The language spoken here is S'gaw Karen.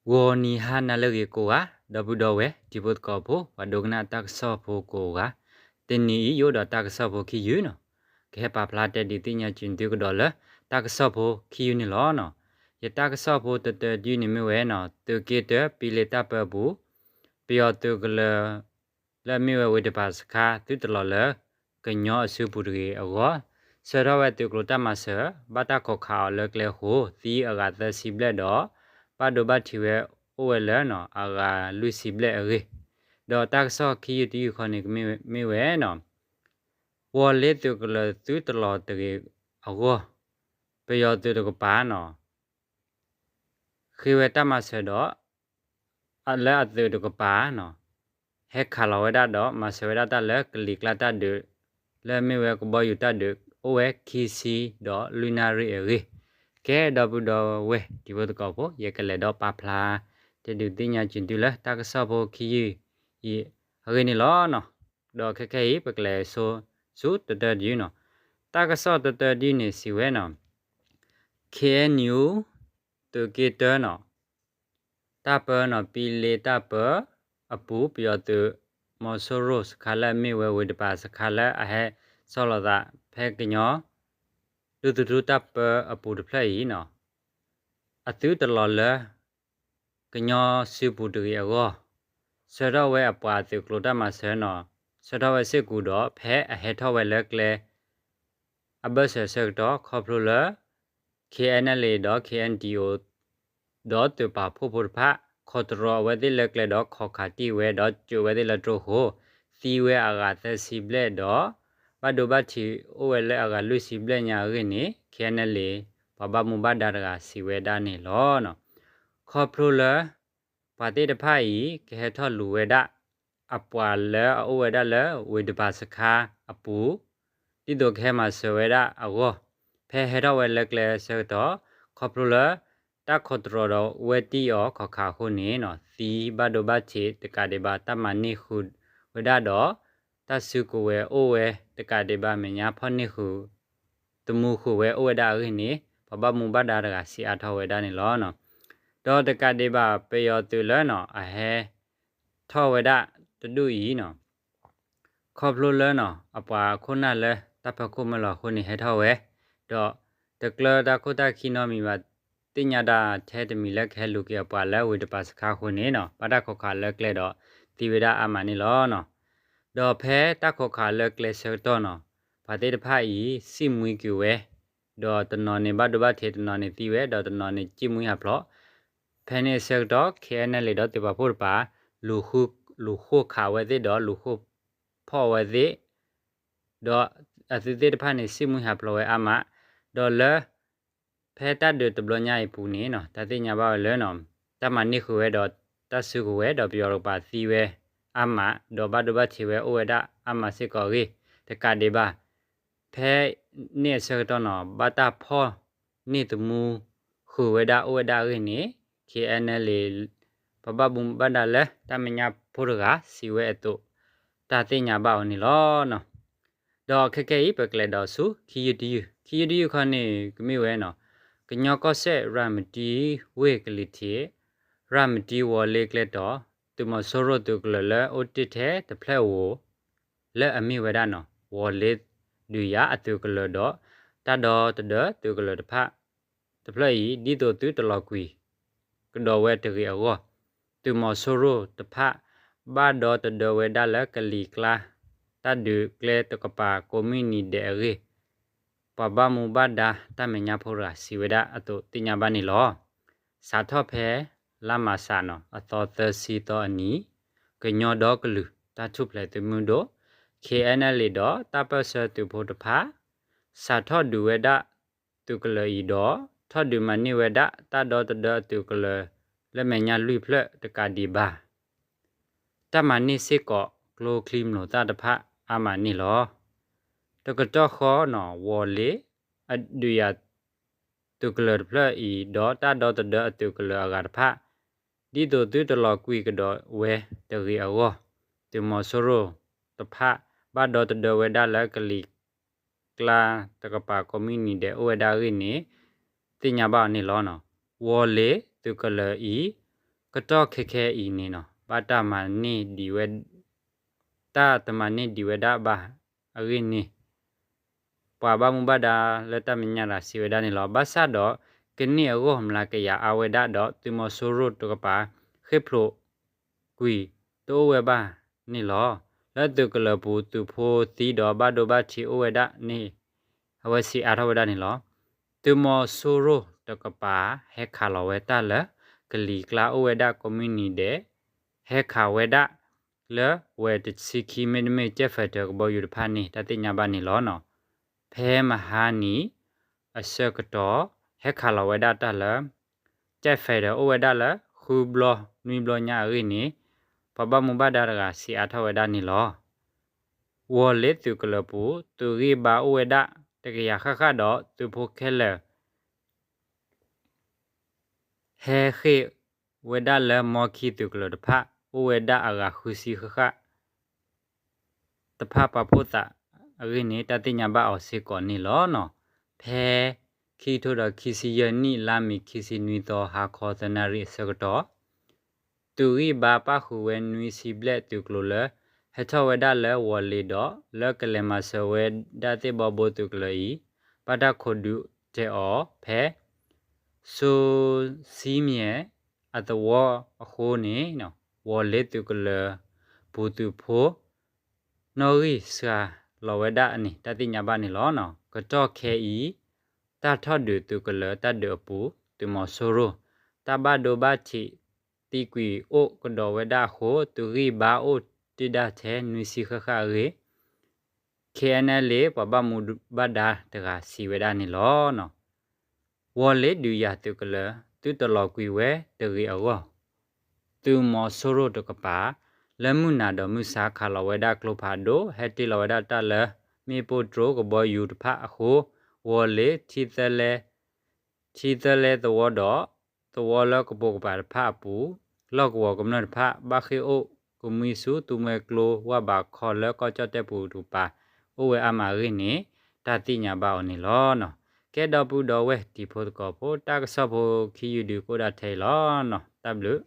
ဂီၤနံၤဟါနၤလၢအဂ့ၤကိးဂၤ, ဒီပုၢ်ဒီဝဲၢ်တံၤဖိသကိးဖိ ပှၤဒိကနၣ်တၢ်ကစီၣ်ဖိကိးဂၤ, တနံၤအံၤယအိၣ်ဒီးတၢ်ကစီၣ်ဖိခံယုၢ်နီၤ, ကဟဲပာ်ဖျါတဲဒုးသ့ၣ်ညါက့ၤသုကဒီးလၢ တၢ်ကစီၣ်ဖိခံယုၢ်န့ၣ်လီၤနီၤ. ယတၢ်ကစီၣ်ဖိတတၢဒုန့ၣ်မ့ၢ်ဝဲနီၤ, သုးက့တၢ ပံလ့တၢ်ပၢအပူၤ ပယီၤသုးကလၢၤ လၢအမ့ၢ်ဝဲဝ့ၤတပၤစခါ သုတလီၤလၢ ကညီအစုပူၤတဂ့ၤအဂီၢ်, ဆှၢထီၣ်ဝဲသုးကျိၤတၢ်မၤစၢၤ ဘၣ်တၢ်ခိးခးအီၤလၢကျဲအဃိ သံအဂၤသၢဆံဘျဲၣ်ဒီး ဘၣ်ဒိဘၣ်ထံးဝဲအိၣ်ဝဲလၢနီၤ အဂၤလွံၢ်ဆံဘျဲၣ်အဂ့ၢ်, ဒီးတၢ်ကစီၣ်ခံယုၢ်တယုၢ်ခီန့ၣ် ကမ့ၢ်ဝဲနီၤ ဝီၤလ့သုးကလၢၤသုတလီၤတဂ့ၤအဂီၢ်, ပယီၤသုးတကပၤနီၤ ဃ့ဝဲတၢ်မၤစၢၤဒီး လၢအသုးတကပၤနီၤ ဟဲခးလီၤဝဲဒၣ်ဒီး မၤစၢၤဝဲဒၣ်တၢ်လၢကလံၤကျါတၢ်ဒုး လၢအမ့ၢ်ဝဲကဘီယူၤတၢ်ဒုး အိၣ်ဝဲခံဆံဒီးလွံၢ်နၣ်ရံၣ်အဂ့ၢ်, ကဲဒီပုၢ်ဒီဝဲၢ်တံၤဖိသကိးဖိ ယကလဲၤဒီးပာ်ဖျါ တဲဒုးသ့ၣ်ညါက့ၤသုလၢတၢ်ကစီၣ်ဖိခံယုၢ်အံၤအဂ့ၢ်န့ၣ်လီၤနီၤ. ဒီးခဲခဲအံၤ ပကလဲၤဆိဆူတတၢဒုနီၤ, တၢ်ကစီၣ်တတၢဒုန့ၣ်စံးဝဲနီၤ ခ့ၣ်အဲၣ်ယူၣ် သုးက့တၢနီၤ တၢ်ပၢနီၤ ပံလ့တၢ်ပၢအပူၤ ပယီၤသုး မီၤစိရိၤစခါလၢအမ့ၢ်ဝဲဝ့ၤတပၤစခါလၢအဟဲဆီလီၤသးဖဲကညီ ဒူသထူတၢ်ပၢအပူၤတဖျၢၣ်အံၤနီၤ အသုတလီၤလၢ ကညီစုပူၤတဂ့ၤအဂီၢ်, ဆှၢထီၣ်ဝဲအပှၤသုးကျိၤတၢ်မၤစၢၤနီၤ, ဆှၢထီၣ်ဝဲစ့ၢ်ကီးဒီး ဖဲအဟဲထီၣ်ဝဲလၢကျဲ အဘၢၣ်စၢၤဆၢကတီၢ် ခီဖျိလၢ ခ့ၣ်အဲၣ်ယူၣ် ဒီး ခ့ၣ်အဲၣ်ယူၣ် ဒီးသုးပာ်ဖှိၣ်ဖိတဖၣ် ခိးတြီၤအဝဲသ့ၣ်လၢကျဲဒီး ခိးခးတံၢ်ဝဲဒီး စိာ်ဝဲသ့ၣ်လၢတြိၢ်ဃိ, သံဝဲအဂၤသၢဆံဘျဲၣ်ဒီး ဘၣ်ဒိဘၣ်ထံးအိၣ်ဝဲလၢအဂၤလွံၢ်ဆံဘျဲၣ်ညါအဂ့ၢ်န့ၣ် ခ့ၣ်အဲၣ်ယူၣ် ပှၤဘၣ်မူဘၣ်ဒါတဂၤစံးဝဲဒၣ်န့ၣ်လီၤ. ခီဖျိလၢ ပှၤသ့ၣ်တဖၣ်အံၤ ကဟဲထီၣ်လူၤဝဲဒၣ် အပှၤလၢအအိၣ်ဝဲဒၣ်လၢဝ့ၤတပၤစခါအပူၤ ဒ်သိးကဟဲမၤစၢၤဝဲဒၣ်အဂီၢ်, ဖဲဟဲထီၣ်ဝဲလၢကျဲဆၢကတီၢ် ခီဖျိလၢ တၢ်ခိးတြီၤဒီးဝဲတံၢ်အီၤခိးခးအဃိန့ၣ်နီၤ သံဘၣ်ဒိဘၣ်ထံးတကးဒံးဘၣ် တၢ်မၤန့ၢ်ဃုာ်ဝဲဒၣ်ဒီး တၢ်စုကဝဲၤအိၣ်ဝဲတကးဒံးဘၣ် မဲာ်ညါဖီၣ်န့ၢ်ဃုာ် သမူဃုာ်ဝဲအိၣ်ဝဲဒၣ်အဂ့ၢ်န့ၣ် ပှၤဘၣ်မူဘၣ်ဒါတဂၤစံးအါထီၣ်ဝဲဒၣ်န့ၣ်လီၤ. ဒီးတကးဒံးဘၣ် ပယီၤသုးလၢနီၤ အဟဲထီၣ်ဝဲဒၣ်တဒူၣ်အံၤနီၤ ခီဖျိလၢနီၤ အပှၤခိၣ်နၢ်လၢတၢ်ဖီခိၣ်မၢလီၤအဃိန့ၣ် ဟဲထီၣ်ဝဲ, ဒီးတကျၢတၢ်ခိၣ်တၢ်ခံနီတမံၤဘၣ် သ့ၣ်ညါဒၣ်ထဲတမံၤလၢကဟဲလူၤက့ၤအပှၤလၢဝ့ၤတပၤစခါအဃိန့ၣ်နီၤ ဘၣ်တၢ်ခိးခးလၢကျဲဒီး သံဝဲဒၣ်အါမးန့ၣ်လီၤ. ဒီးဖဲတၢ်ခိးခးလၢကျဲဆၢကတီၢ်နီၤ ပှၤသ့ၣ်တဖၣ်အံၤ စံၣ်မှံက့ၤဝဲ, ဒီးတနီၤန့ၣ်ဘၣ်ဒိဘၣ်ထံး တနီၤန့ၣ်သံဝဲ ဒီးတနီၤန့ၣ်စံၣ်မှံဟးဖျိး, ဖဲန့ၣ်အဆၢကတီၢ် ခ့ၣ်အဲၣ်ယူၣ် ဒီးသုးပာ်ဖှိၣ်တဖၣ် လူၤဃိးခးဝဲသ့ၣ်ဒီးလူၤဃိးဖီၣ်ဝဲသ့ၣ် ဒီးအသုးသ့ၣ်တဖၣ်န့ၣ် စံၣ်မှံဟးဖျိးဝဲအါမး, ဒီးလၢ ဖဲတၢ်ဒုးတဘျီညါအံၤအပူၤန့ၣ်နီၤ တၢ်သ့ၣ်ညါဘၣ်ဝဲလၢနီၤ တၢ်မၤန့ၢ်ဃုာ်ဝဲဒီးတၢ်စုကဝဲၤဒီးပယီၤတကပၤသံဝဲအါမး ဒီးဘၣ်ဒိဘၣ်ထံးဝဲအိၣ်ဝဲဒၣ်အါမးစ့ၢ်ကီးအဂ့ၢ် တကးဒံးဘၣ် ဖဲန့ၣ်အဆၢကတီၢ်နီၤ ဘၣ်တၢ်ဖီၣ်န့ၢ်သမူဃုာ်ဝဲဒၣ်အိၣ်ဝဲဒၣ်အဂ့ၢ်န့ၣ် ခ့ၣ်အဲၣ်ယူၣ် ပှၤဘၣ်မူဘၣ်ဒါလၢတၢ်မဲာ်ညါဖိတဂၤစံးဝဲအသိး တၢ်သ့ၣ်ညါဘၣ်အီၤန့ၣ်လီၤ. ဒီးခဲကနံၣ်အံၤ ပကလဲၤဒီးဆူ ခံယုၢ်တယုၢ်, ခံယုၢ်တယုၢ်ခီန့ၣ် ကမ့ၢ်ဝဲနီၤ ကညီကီၢ်စဲၣ် ရၤမတံဝ့ၢ်ကလံၤထံး ရၤမတံဝီၤလ့ကျဲတီၤ သုးမီၤစိရိၤသုးကလၢၤလၢအိၣ်တ့ၢ်ထဲတဖျၢၣ်ဧိၤ လၢအမ့ၢ်ဝဲဒၣ်နီၤ ဝီၤလ့ဒုးယၤအသုးကလၢၤဒီး တၢ်ဒီသဒၢသုးကလၢၤတဖၣ် တဖျၢၣ်အံၤ ဒ်သိးသုတလီၤကွံာ်ကဒီးဝဲတဂ့ၤအဂီၢ်, သုးမီၤစိရိၤတဖၣ် ဘၣ်ဒီသဒၢဝဲဒၣ်လၢကလံၤကျါ တၢ်ဒုးကျဲတကပၤကိးမုၢ်နံၤဒဲးအဂ့ၢ် ပှၤဘၣ်မူဘၣ်ဒါတၢ်မဲာ်ညါဖိတဂၤစံးဝဲဒၣ်အသိးသ့ၣ်ညါဘၣ်န့ၣ်လီၤ. စးထီၣ်ဖဲ လါမးစးနီၤ အသီသၢဆံသီအနံၤ ကညီဒီကလုာ် တၢ်ထူၣ်ဖျဲးသုးမုၢ်ဒိၣ် ခ့ၣ်အဲၣ်ယူၣ် ဒီးတၢ်ပၢၢ်ဆၢသုးဖိတဖၣ် စးထီၣ်ဒုးဝဲဒၣ်သုးကလၢၤအံၤဒီး ထီၣ်ဒုးမၤန့ၢ်ဝဲဒၣ်တၢ်ဒီသဒၢအသုးကလၢၤ လၢမဲာ်ညါလွံၢ်ဖျၢၣ်တကးဒံးဘၣ် တၢ်မၤန့ၢ်စ့ၢ်ကီးကျိချံမျိာ်သၣ်တဖၣ်အါမးန့ၣ်လီၤ. တကတီၢ်ဃီနီၤ ဝီၤလ့ အဒုးယၤသုးကလၢၤတဖျၢၣ်အံၤ ဒီးတၢ်ဒီသဒၢအသုးကလၢၤအဂၤတဖၣ် ဒ်သိးသုတလီၤကွံာ်ကဒီးဝဲတဂ့ၤအဂီၢ်, သုးမီၤစိရိၤတဖၣ် ဘၣ်ဒီသဒၢဝဲဒၣ်လၢကလံၤကျါတကပၤကိးမုၢ်နံၤဒဲးအိၣ်ဝဲဒၣ်အဂ့ၢ်န့ၣ် သ့ၣ်ညါဘၣ်အီၤန့ၣ်လီၤ. ဝီၤလ့သုးကလၢၤအံၤ ကတီၢ်ခဲခဲအံၤန့ၣ် ဘၣ်တၢ်မၤန့ၢ်ဒံးဝဲ တၢ်တမၤန့ၢ်ဒံးဝဲဒၣ်ဘၣ်အဂ့ၢ်န့ၣ် ပှၤဘၣ်မူဘၣ်ဒါလၢတၢ်မဲာ်ညါတဂၤစံးဝဲဒၣ်န့ၣ်လီၤ. ဘၣ်ဆၣ်ဒီး ကန့ၢ်အဂီၢ်မျးကယၤအါဝဲဒၣ်ဒီး သုးမီၤစိရိၤတကပၤ ဃ့ၢ်ဖျိးကွံာ်တအိၣ်ဝဲဘၣ်န့ၣ်လီၤ. လၢသုးကလၢၤပူၤ သုးဖိသံဒီးဘၣ်ဒိဘၣ်ထံးအိၣ်ဝဲဒၣ်န့ၣ် အဝဲစံးအါထီၣ်ဝဲဒၣ်န့ၣ်လီၤ. သုးမီၤစိရိၤတကပၤ ဟဲခးလီၤဝဲတၢ်လၢ ကလံၤကျါအိၣ်ဝဲဒၣ်ကိးမုၢ်နံၤဒဲး ဟဲခးဝဲဒၣ်လၢဝဲၤတဆံခံ မ့တမ့ၢ် jet fighter ကဘီယူၤတဖၣ်န့ၣ် တၢ်သ့ၣ်ညါဘၣ်န့ၣ်လီၤ. ဖဲမဟါနံၤအဆၢကတီၢ် ဟဲခးလီၤဝဲဒၣ်တၢ်လၢ jet fighter အိၣ်ဝဲဒၣ်လၢ ဃုဘျီနွံဘျီညါအဂ့ၢ်န့ၣ် ပှၤဘၣ်မူဘၣ်ဒါတဂၤစံးအါထီၣ်ဝဲဒၣ်န့ၣ်လီၤ. ဝီၤလ့ၤသုးကလၢၤပူၤ သုးဂံၢ်ဘါအိၣ်ဝဲဒၣ်တကယၤဃၣ်ဃၣ်ဒီး သုးဖိခဲလၢာ် ဟဲဃ့ၢ်ဝဲဒၣ်လၢမီခံသုးကလၢၤတဖၣ် အိၣ်ဝဲဒၣ်အဂၤဃုဆံဃၣ်ဃၣ် တဖၣ်ပာ်ဖှိၣ်သးအဂ့ၢ်န့ၣ် တၢ်သ့ၣ်ညါဘၣ်အီၤစ့ၢ်ကီးန့ၣ်လီၤ. ဖဲခံကထိဒီးခံဆံယဲၢ်နံၣ် လါမ့ၤခံဆံနွံသီ ဟါခီသၢနၣ်ရံၣ်အဆၢကတီၢ် သုးဂံၢ်ဘါပၣ်ဃုာ်ဝဲနွံဆံဘျဲၣ်သုးကျိၤလၢ ဟဲထီၣ်ဝဲဒၣ်လၢဝီၤလ့ၤဒီး လၢကလဲၤမၤစၢၤဝဲဒၣ်သ့ၣ်ဘီဘိသုးကလၢၤအံၤ ဘၣ်တၢ်ခိးဒုးတဲာ်အီၤဖဲ စိစံမၠဲၣ်အသဝီအဃိန့ၣ် ဝီၤလ့ၤသုးကလၢၤပူၤသုးဖိ နီၣ်ဂံၢ်စှၤလီၤဝဲဒၣ်န့ၣ် တၢ်သ့ၣ်ညါဘၣ်န့ၣ်လီၤ. ကတီၢ်ခဲအံၤ တၢ်ထီၣ်ဒုးသုးကလၢၤတၢ်ဒုးအပူၤ သုးမီၤစိရိၤ တၢ်ဘၣ်ဒိဘၣ်ထံးသံကွံာ်အိၣ်ကဒီးဝဲဒၣ်အဃိ သုးဂံၢ်ဘါအိၣ်တ့ၢ်ဒၣ်ထဲနွံဆံဃၣ်ဃၣ်အဂ့ၢ် ခ့ၣ်အဲၣ်အဲၣ်လ့ ပှၤဘၣ်မူဘၣ်ဒါတဂၤစံးဝဲဒၣ်န့ၣ်လီၤ. ဝီၤလ့ၤဒုးယၤသုးကလၢၤ သုတလီၤကွံာ်ဝဲတဂ့ၤအဂီၢ် သုးမီၤစိရိၤတကပၤ လၢမုၢ်နၤဒီးမုၢ်ဆါခးလီၤဝဲဒၣ်ကျိဖးဒိၣ် ဟဲတ့ၢ်လီၤဝဲဒၣ်တၢ်လၢ မ့ၣ်ပိၢ်တြိကဘီယူၤတဖၣ်အဃိ ဝီၤလ့ၤ ထံသၢလဲသဝီဒီး သဝီလၢကပိာ်ကပၤတဖၣ်အပူၤ လီၢ်ကဝီၤကမျၢၢ်တဖၣ် ဘၣ်ဃ့ၢ်အိၣ်ကမှံဆူသူမှဲကျိဝၢ်ဘးခီလၢကီၢ်ကၠီၣ်တဲၣ်ပူၤတကပၤ အိၣ်ဝဲအါမးအဂ့ၢ်န့ၣ် တၢ်သ့ၣ်ညါဘၣ်အီၤန့ၣ်လီၤ. ကဲဒီပုၢ်ဒီဝဲၢ်တံၤဖိသကိးဖိ တၢ်ကစီၣ်ဖိခံယုၢ်ဒုးကအိၣ်ဒၣ်ထဲအံၤလီၤ. တၢ်ဘျုး